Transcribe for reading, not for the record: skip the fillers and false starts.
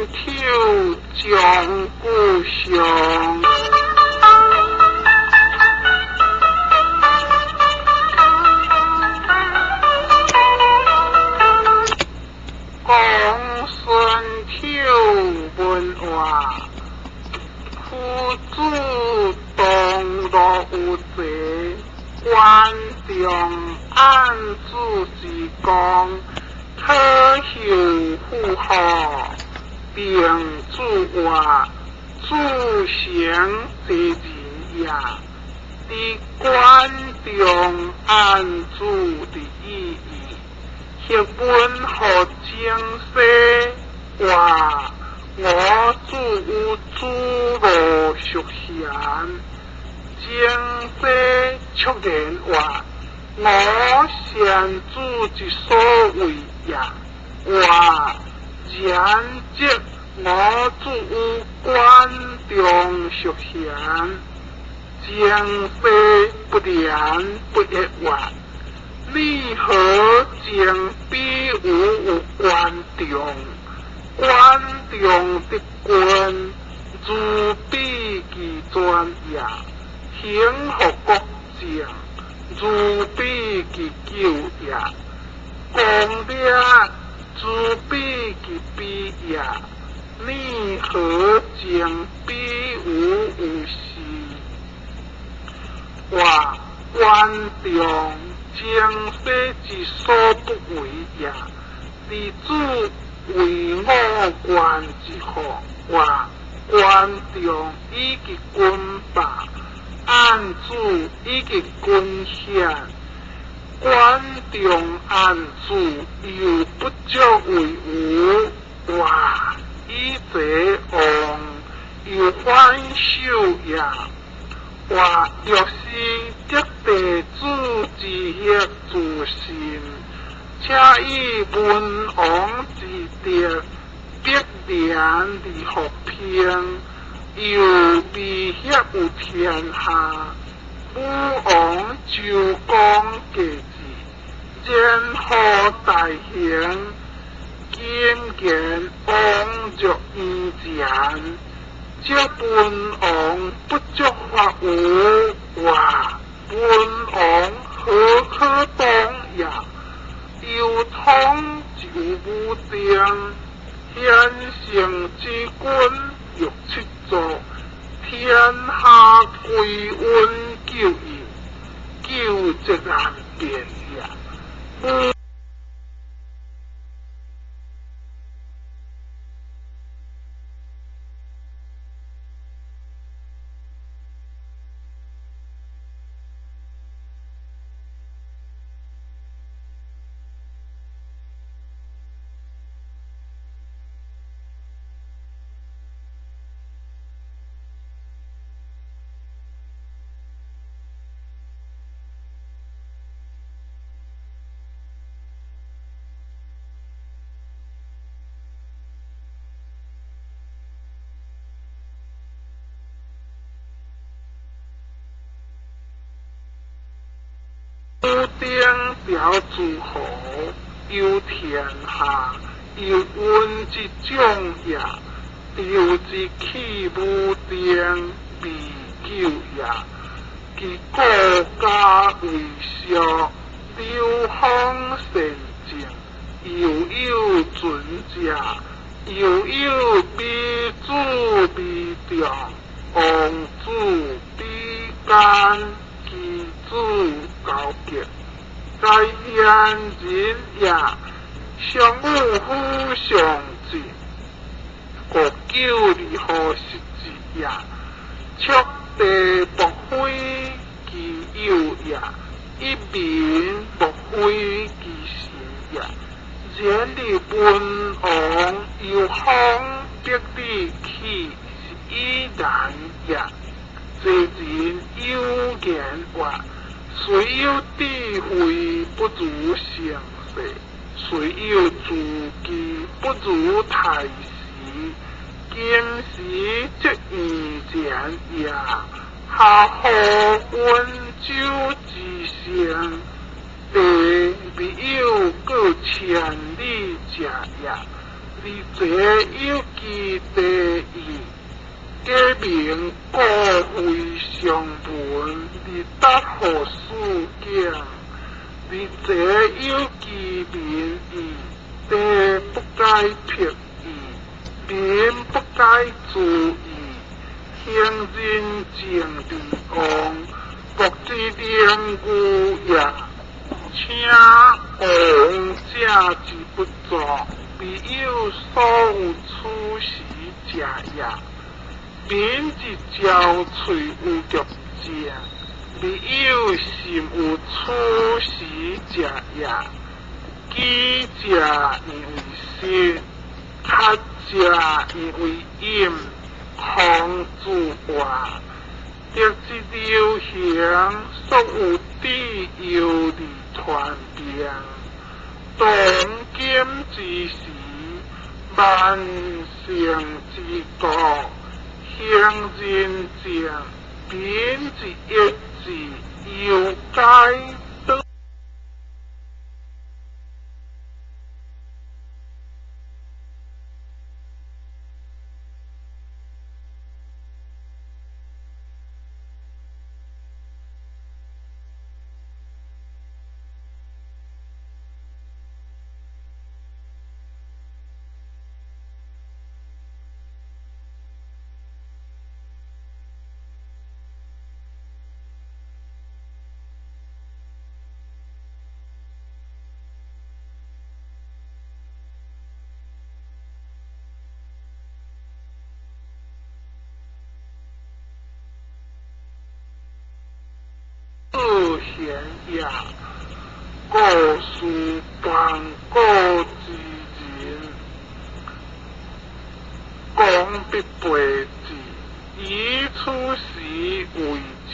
抽將故鄉。公孫丑文話，夫子當樂有齊，關中按主之功，可休富豪，並主話，主成齊人也。佇關中按主的意義，學文予精細話，我主有諸羅淑賢，精細卓然話，我先主之所為也。話然則我主有關中淑賢，精細不連不一話。你何情比吾有關中？關中的君，如比其專也；興福國政，如比其久也；功德，如比其比也。你何情比吾有是？話關中精細之所不為也。佇主為我關之福，話關中以其君霸，按主以其君顯。關中按主猶不足為吾，話以齊王猶反手也。話若是得地主之協自信，且以文王之德，必然而復平，猶未協有天下。武王周公繼志，然後大行，今言王若以前，則文王不足法無，話文王何可當也？猶統之有武丁，賢聖之君欲七族，天下歸溫救矣，救則難變也。武丁調諸侯，憂天下，猶溫之眾也。周之棄武丁，未久也。其國家為小，流芳善政，猶有存者，猶有比主為重，王子比干，其子高潔，在賢人也，相與夫相濟，國久而何失之也？速地莫非其有也，一民莫非其神也。然而文王猶方逼你去，是以難也。齊人有言話：雖有智慧，不如成世；雖有資機，不如太時。今時則以前也，下乎溫州之盛，地未有過千里者也。二者有其地義，假名顧非常聞，而達予四境。二者有其民義，地不該僻義，民不該諸義。行仁政為王，國之靈具也。請王者之不作，未有所有處時者也。民之焦喙有極者，未有心有處時者也。飢者以為食，渴者以為飲，匡自活。德之流行，孰有智優而傳病？當今之時，萬乘之國，行仁政，民之逸志，猶該得。賢也，故事盤古之人，功必備至，以處時為前。